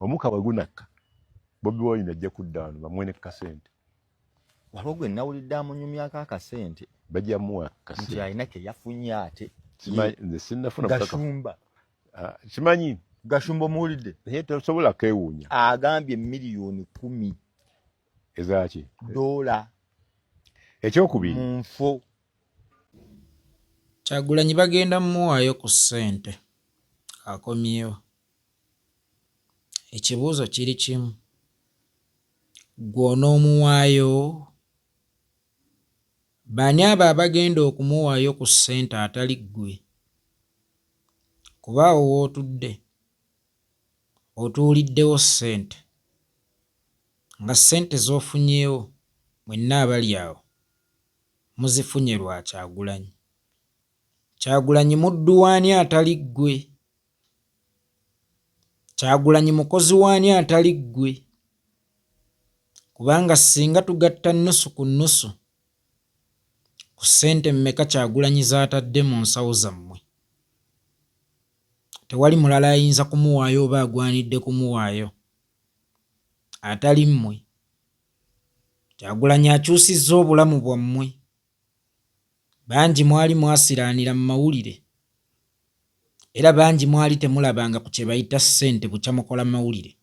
Omuka bwe gunakka, Bobi Wine ajja kudda wano bamuwe ne kasente. Waliwo gwe nawulidde amunyumyako akasente. Bajja muwa kasente. Nti alina ke yafunye ate. Simanyi nze sinnafuna Gashumba. Ah, simanyi. Gashumba omuwulidde? Naye tosobola keewuunya. Agambye 10,000,000. Ezaaki? Doola. Ekyokubiri. Mu nfo. Kyagulanyi bagenda mumuwaayo ku ssente akomyewo. Ekibuuzo kiri kimu, ggwe onoomuwaayo? Baani abo abagenda okumuwaayo ku ssente atali ggwe? Kuba awo w'otudde otuuliddewo ssente nga ssente z'ofunyeewo mwenna abali awo muzifunye lwa Kyagulanyi. Kyagulanyi muddu w'ani atali ggwe? Kyagulanyi mukozi w'ani atali ggwe? Kubanga singa tugatta nnusu ku nnusu ku ssente mmeka Kyagulanyi z'atadde mu nsawo zammwe, tewali mulala ayinza kumuwaayo oba agwanidde kumuwaayo atali mmwe. Kyagulanyi akyusizza obulamu bwammwe. Bangi mwali mwasiraanira mu mawulire era bangi mwali temulabanga ku kye bayita ssente bukya mukola mawulire.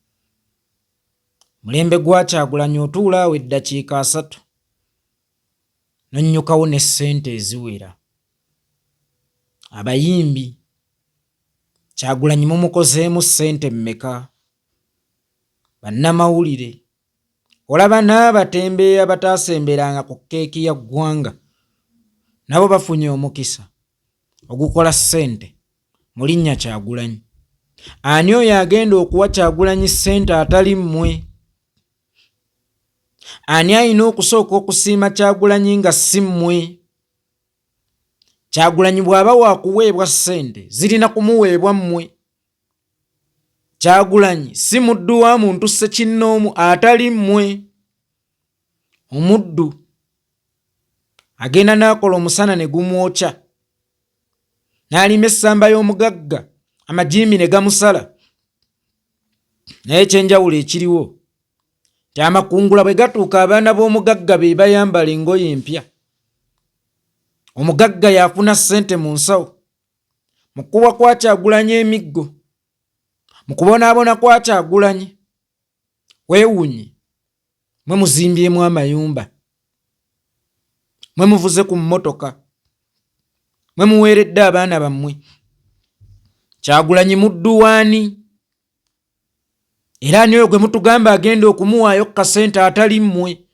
Mulembe gwa Kyagulanyi otuula awo eddakiika 30 n'onnyukawo ne ssente eziwera. Abayimbi Kyagulanyi mumukozeemu ssente mmeka? Bannamawulire Olaba n'abatembeeyi abataasemberanga ku keeki ya ggwanga nabo bafunye omukisa ogukola ssente mu linnya Kyagulanyi. Ani oyo agenda okuwa Kyagulanyi ssente atali mmwe? Ani alina okusooka okusiima Kyagulanyi nga si mmwe? Kyagulanyi bw'aba wakuweebwa ssente zirina kumuweebwa mmwe. Kyagulanyi si muddu wa muntu ssekinnoomu atali mmwe. Omuddu agenda n'akola omusana ne gumwokya, n'alima essamba y'omugagga amagimbi ne gamusala. Naye ekyenjawulo ekiriwo nti amakungula bwe gatuuka abaana b'omugagga be bayambala engoye empya. Omugagga y'afuna ssente mu nsawo. Mu kukubwa kwa Kyagulanyi emiggo, mu kubonaabona kwa Kyagulanyi, weewuunye mwe muzimbyemu amayumba, mwe muvuze ku mmotoka, mwe muweeredde abaana bammwe. Kyagulanyi muddu w'ani? Era ani oyo gwe mutugamba agenda okumuwaayo ku kasente atali mmwe?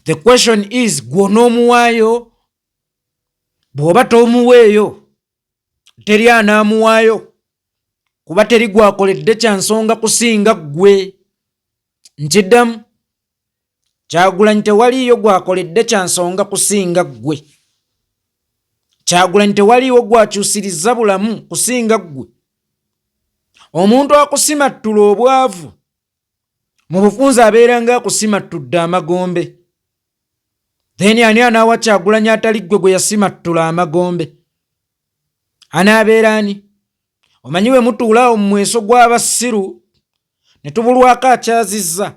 The question is, gwe onoomuwaayo? Bw'oba tomuweeyo teri anaamuwaayo, kuba teri gwakoledde kya nsonga kusinga ggwe. Nkiddamu, Kyagulanyi tewaliiyo gwakoledde kya nsonga kusinga ggwe. Kyagulanyi tewaliiwo gwakyusirizza bulamu kusinga ggwe. Omuntu akusimattula obwavu mu bufunze abeera nga akusimattudde amagombe. Then ani anaawa Kyagulanyi atali ggwe gwe yasimattula amagombe? Anaabeera ani? Omanyi we mutuula awo mu mweso gw'abasiru ne tubulwako akyazizza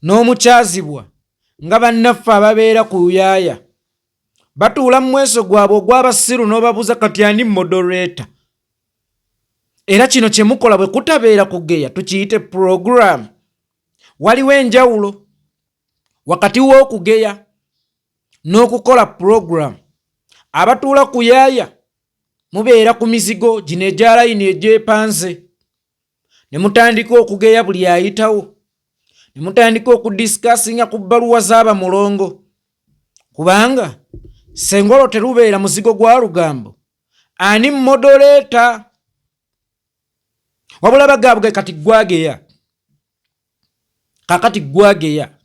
n'omukyazibwa nga bannaffe ababeera ku luyaaya batuula mu mweso gwabwe ogw'abasiru n'obabuuza kati ani moderator? Era kino kye mukola bwe kutabeera kugeya tukiyite program. Waliwo enjawulo wakati w'okugeya n'okukola program. Abatuula ku yaaya mubeera ku mizigo gino egya layini egyepanze ne mutandika okugeya buli ayitawo, ne mutandika okudisikasinga ku bbaluwa z'abamulongo, kubanga sengolo terubeera muzigo gwa lugambo. Ani moderator? Wabula bagabwe kati gwageya, kakati gwageya,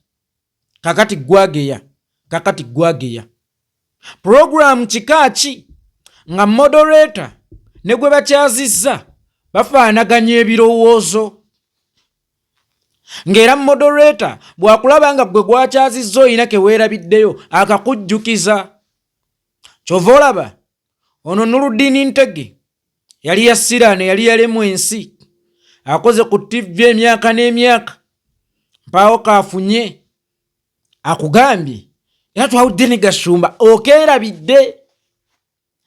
kakati gwageya, kakati gwageya. Program kika ki nga moderator ne gwe bakyazizza bafaanaganya ebirowoozo, ng'era moderator bw'akulaba nga gwe gwakyazizza olina ke weerabiddeyo akakujjukiza. Ky'ova olaba ono Nurudini Ntege yali yasiraana, yali yalemwa ensi. Akoze ku ttivi emyaka n'emyaka, mpaawo kaafunye. Akugambye era twawudde ne Gashumba, okeerabidde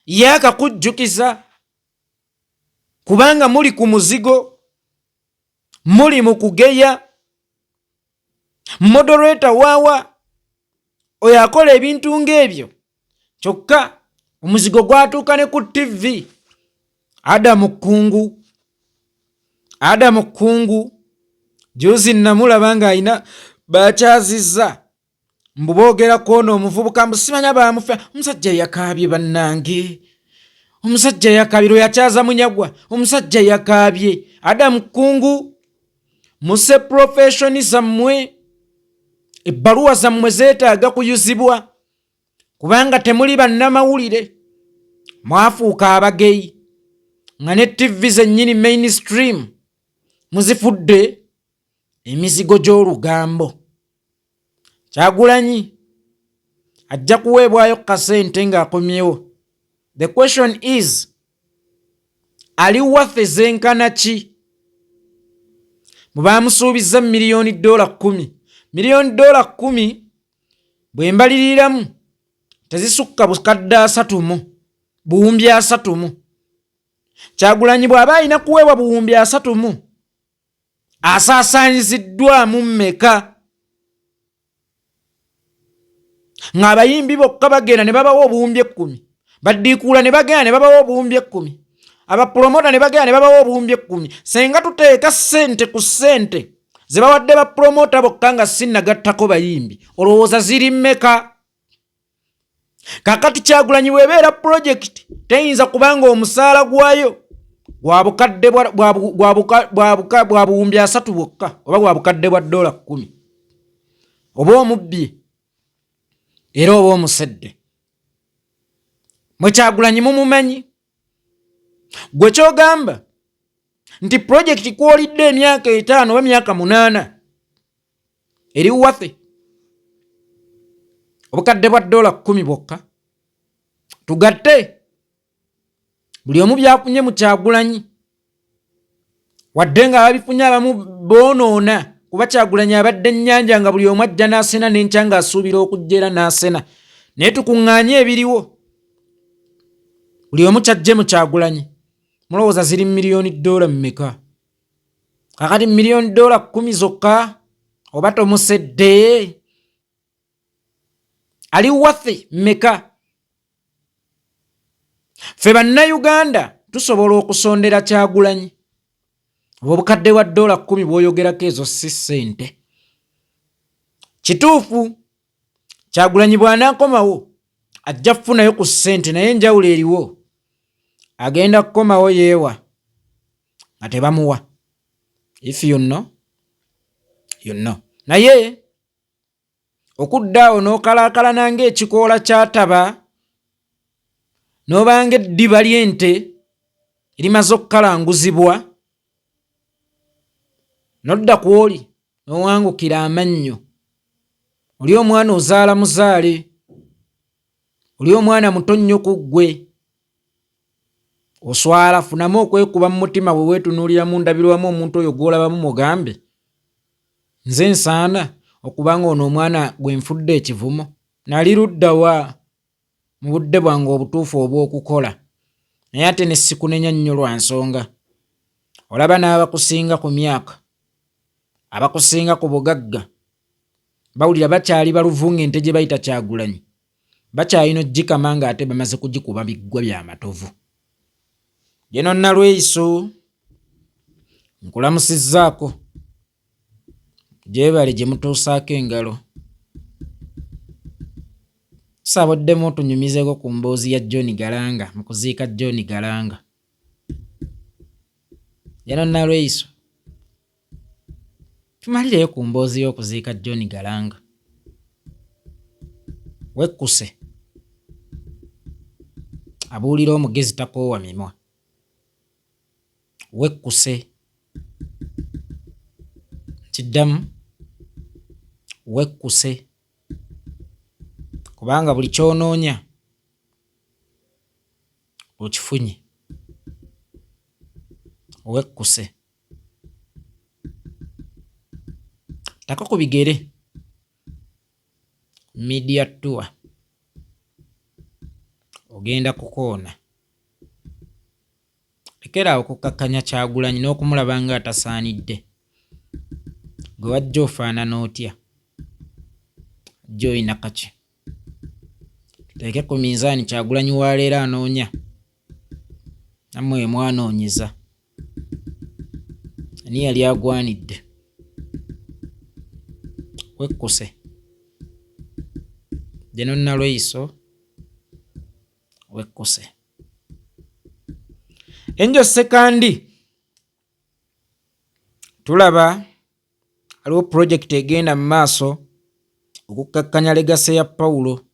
ye akakujjukiza kubanga muli ku muzigo, muli mu kugeya. Moderator waawa oyo akola ebintu ng'ebyo, kyokka omuzigo gwatuuka ne ku ttivi. Adamu Kkungu, Adamu Kkungu juzi namulaba ng'alina bakyazizza mbu boogera kwono omuvubuka, mbu simanya bamufa. Omusajja yakaabye, bannange, omusajja yakaabye. Lwe yakyaza Munyagwa, omusajja yakaabye. Adamu Kkungu, muse profession zammwe, ebbaluwa zammwe zeetaaga kuyuzibwa kubanga temuli bannamawulire, mwafuuka abageyi nga ne ttivi zennyini mainstream muzifudde emizigo gy'olugambo. Kyagulanyi ajja kuweebwayo kasente ng'akomyewo. The question is, ali waffe zenkana ki? Mu bamusuubiza miliyoni dola 10, miliyoni dola 10 bwe mbaliriramu tezisukka bukadde asatu mu buwumbi asatu mu. Kyagulanyi bw'aba alina kuweebwa buwumbi 30, asaasaanyiziddwamu mmeka? Ng'abayimbi bokka bagenda ne babawa obuwumbi 10, baddiikuula ne bagenda ne babawa obuwumbi 10, abapromota ne bagenda ne babawa obuwumbi 10. Senga tuteeka ssente ku ssente ze bawadde bapromota bokka nga sinnagattako bayimbi, olowooza ziri mmeka? Kakati Kyagulanyi bw'ebeera pulojekiti, teyinza kubanga omusaala gwayo gwa bukadde bwa buwumbi 30 bwokka oba bwa bukadde bwa dola 10. Oba omubbye era oba omusedde. Mwe Kyagulanyi mumumanyi. Gwe kyogamba nti pulojekiti kwolidde emyaka 5 oba myaka 8 eri waffe obukadde bwa dola 10 bwokka, tugatte buli omu byafunye mu Kyagulanyi, wadde nga babifunye abamu boonoona, kuba Kyagulanyi abadde ennyanja nga buli omu ajja n'asena n'enkya ng'asuubira okujja era n'asena. Naye tukuŋŋaanye ebiriwo, buli omu kyajje mu Kyagulanyi, mulowooza ziri miliyoni dola mmeka? Kakati miliyoni dola 10 zokka, oba tomusedde, ali waffe mmeka? Ffe Bannayuganda tusobola okusondera Kyagulanyi obukadde bwa dola 10 bw'oyogerako, ezo si ssente. Kituufu, Kyagulanyi bw'anaakomawo ajja kufunayo ku ssente, naye enjawulo eriwo, agenda kukomawo yeewa nga tebamuwa. If you know, you know. Naye okudda awo n'okalaakalana ng'ekikoola kyataba, n'obanga eddiba ly'ente erimaze okukalanguzibwa, nodda ku oli n'owangukira amannyo, oli omwana ozaala muzaale, oli omwana muto nnyo ku ggwe, oswala. Funamu okwekuba mu mutima bwe weetunuulira mu ndabirwamu omuntu oyo gw'olabamu, mugambe, "Nze nsaana okuba nga ono omwana gwe nfudde ekivumo nali luddawa mu budde bwange obutuufu obw'okukola?" Naye ate ne sikunenya nnyo lwa nsonga olaba n'abakusinga ku myaka, abakusinga ku bugagga, bawulira bakyali baluvu ng'ente gye bayita Kyagulanyi bakyalina ogikama ng'ate bamaze kugikuba biggwa byamatovu. Geno Nalweyiso, nkulamusizzaako, gyebale gye mutuusaako engalo. Tusaba oddemu otunyumizeeko ku mboozi ya John Galanga mu kuziika John Galanga. Geno Nalweyiso, tumalireyo ku mboozi y'okuziika John Galanga. Wekkuse, abuulira omugezi takoowa mimwa. Wekkuse, kiddamu, wekkuse, kubanga buli kyonoonya okifunye. Wekkuse. Tako ku bigere media tour ogenda kukoona. Lekera awo okukkakkanya Kyagulanyi n'okumulaba nga atasaanidde. Gwe wajja ofaanana otya? Ajja olina kaki? Tuteeke ku minzaani Kyagulanyi wa leero anoonya. Nammwe mwanoonyeza. Ani yali agwanidde? Wekkuse. Geno Nalweyiso wekkuse. Enjo Ssekandi tulaba aliwo pulojekiti egenda mu maaso okukkakkanya legase ya Pawulo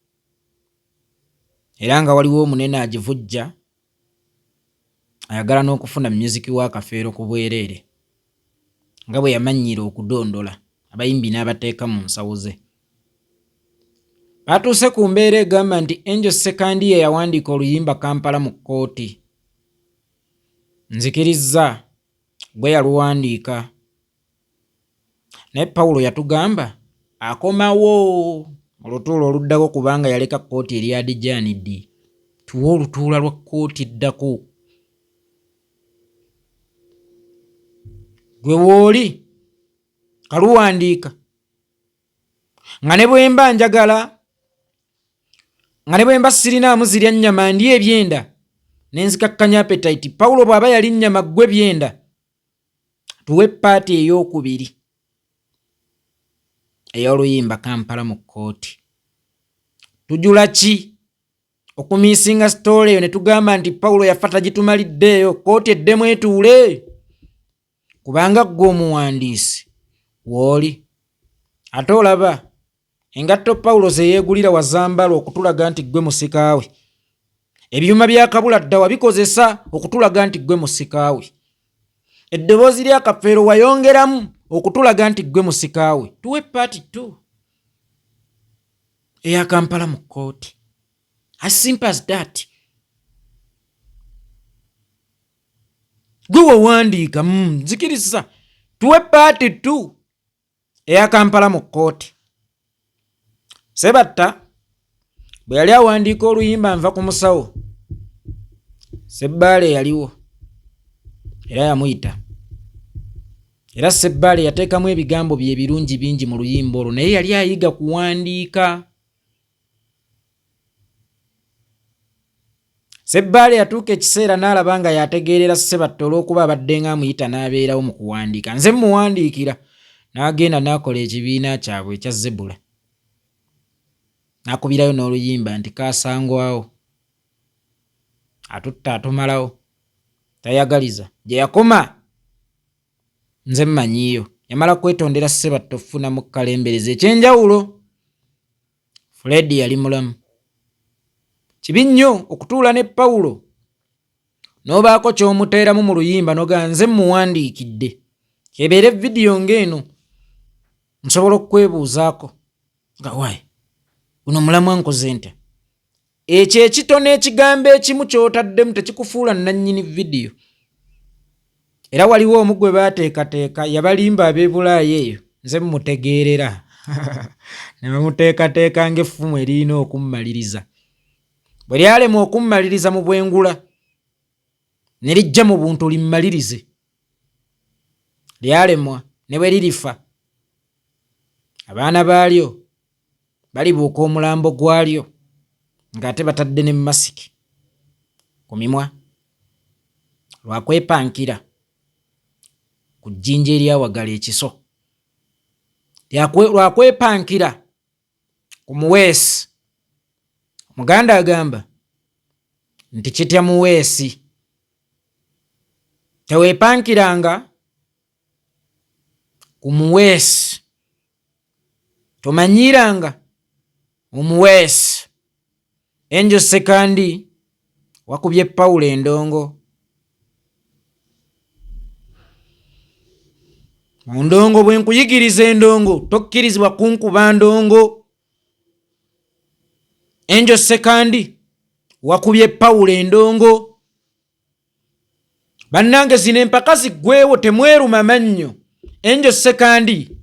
era nga waliwo omunene agivujja ayagala n'okufuna myuziki wa Kafeero ku bwereere nga bwe yamannyiira okudondola abayimbi n'abateeka mu nsawo ze. Baatuuse ku mbeera egamba nti Angel Ssekandi ye yawandiika oluyimba Kampala mu kkooti. Nzikirizza gwe yaluwandiika. Naye Pawulo yatugamba akomawo mu lutuula oluddako kubanga yaleka kkooti eri adijaaniddi. Tuwe olutuula lwa kkooti eddako. Gwe wooli kaluwandiika. Nga ne bwe mba njagala, nga ne bwe mba sirinaamu zirya nnyama ndya ebyenda ne nzikakkanya appetite. Pawulo bw'aba yali nnyama ggwe byenda. Tuwe paati ey'okubiri ey'oluyimba Kampala mu kkooti. Tujula ki okumiisinga sitoole eyo ne tugamba nti Pawulo yafa tagitumaliddeeyo, kkooti eddemu etuule? Kubanga ggwe omuwandiisi w'oli. Ate olaba engatto Pawulo ze yeegulira wazambala okutulaga nti ggwe musika we. Ebyuma bya kabula dda wabikozesa okutulaga nti ggwe musika we. Eddoboozi lya Kafeero wayongeramu okutulaga nti ggwe musika we. Tuwe paati 2 eya Kampala mu kkooti. As simple as that. Gwe wawandiika, nzikiriza tuwe paati 2 eya Kampala mu kkooti. Sebatta bwe yali awandiika oluyimba nva ku musawo, Sebbaale yaliwo era yamuyita. Era Sebbaale yateekamu ebigambo bye ebirungi bingi mu luyimba olwo, naye yali ayiga kuwandiika. Sebbaale yatuuka ekiseera n'alaba nga yategeerera Ssebatta olw'okuba abadde ng'amuyita n'abeerawo mu kuwandiika. Nze mmuwandiikira. N'agenda n'akola ekibiina kyabwe ekya Zebula. N'akubirayo n'oluyimba nti kaasangwawo. Atutta atumalawo. Tayagaliza. Gye yakoma nze mmanyiiyo. Yamala kwetondera Ssebatta okufunamu kalembereza eky'enjawulo. Fred yali mulamu. Kibi nnyo okutuula ne Pawulo n'obaako ky'omuteeramu mu luyimba n'ogamba nze mmuwandiikidde. Kebeere vidiyo ng'eno nsobola okukwebuuzaako nga wayi guno mulamwa nkoze ntya? Ekyo ekitono ekigambo ekimu ky'otaddemu tekikufuula nnannyini vidiyo. Era waliwo omu gwe baateekateeka yabalimba ab'e Bulaaya eyo nze mmutegeerera ne bamuteekateeka ng'effumu eririna okummaliriza. Bwe lyalemwa okummaliriza mu bwengula ne lijja mu buntu limmalirize. Lyalemwa ne bwe lirifa abaana baalyo balibuuka omulambo gwalyo ng'ate batadde ne masiki ku mimwa lwa kwepankira ku jjinja eryawagala ekiso, lwa kwepankira ku muweesi. Omuganda agamba nti kitya muweesi, teweepankiranga ku muweesi, tomanyiiranga omuweesi. Angel Ssekandi wakubye Pawulo endongo. Mu ndongo bwe nkuyigiriza endongo tokkirizibwa kunkuba ndongo. Angel Ssekandi wakubye Pawulo endongo. Bannange zino empaka ziggweewo temweruma mannyo. Angel Ssekandi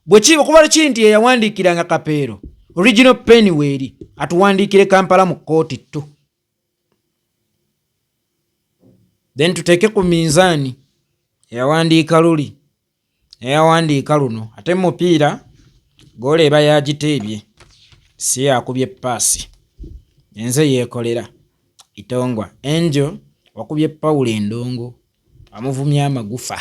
Bwe okuba kiri nti yeyawandiikiranga Kapeero, original pen weeri, atuwandiikire Kampala mu kkooti ttu, then tuteeke ku minzaani eyawandiika luli eyawandiika luno. Ate mupiira goolo eba yagiteebye, si yakubye paasi. Enze yeekolera Itongwa Angel wakubye Pawulo endongo, amuvumya amagufa.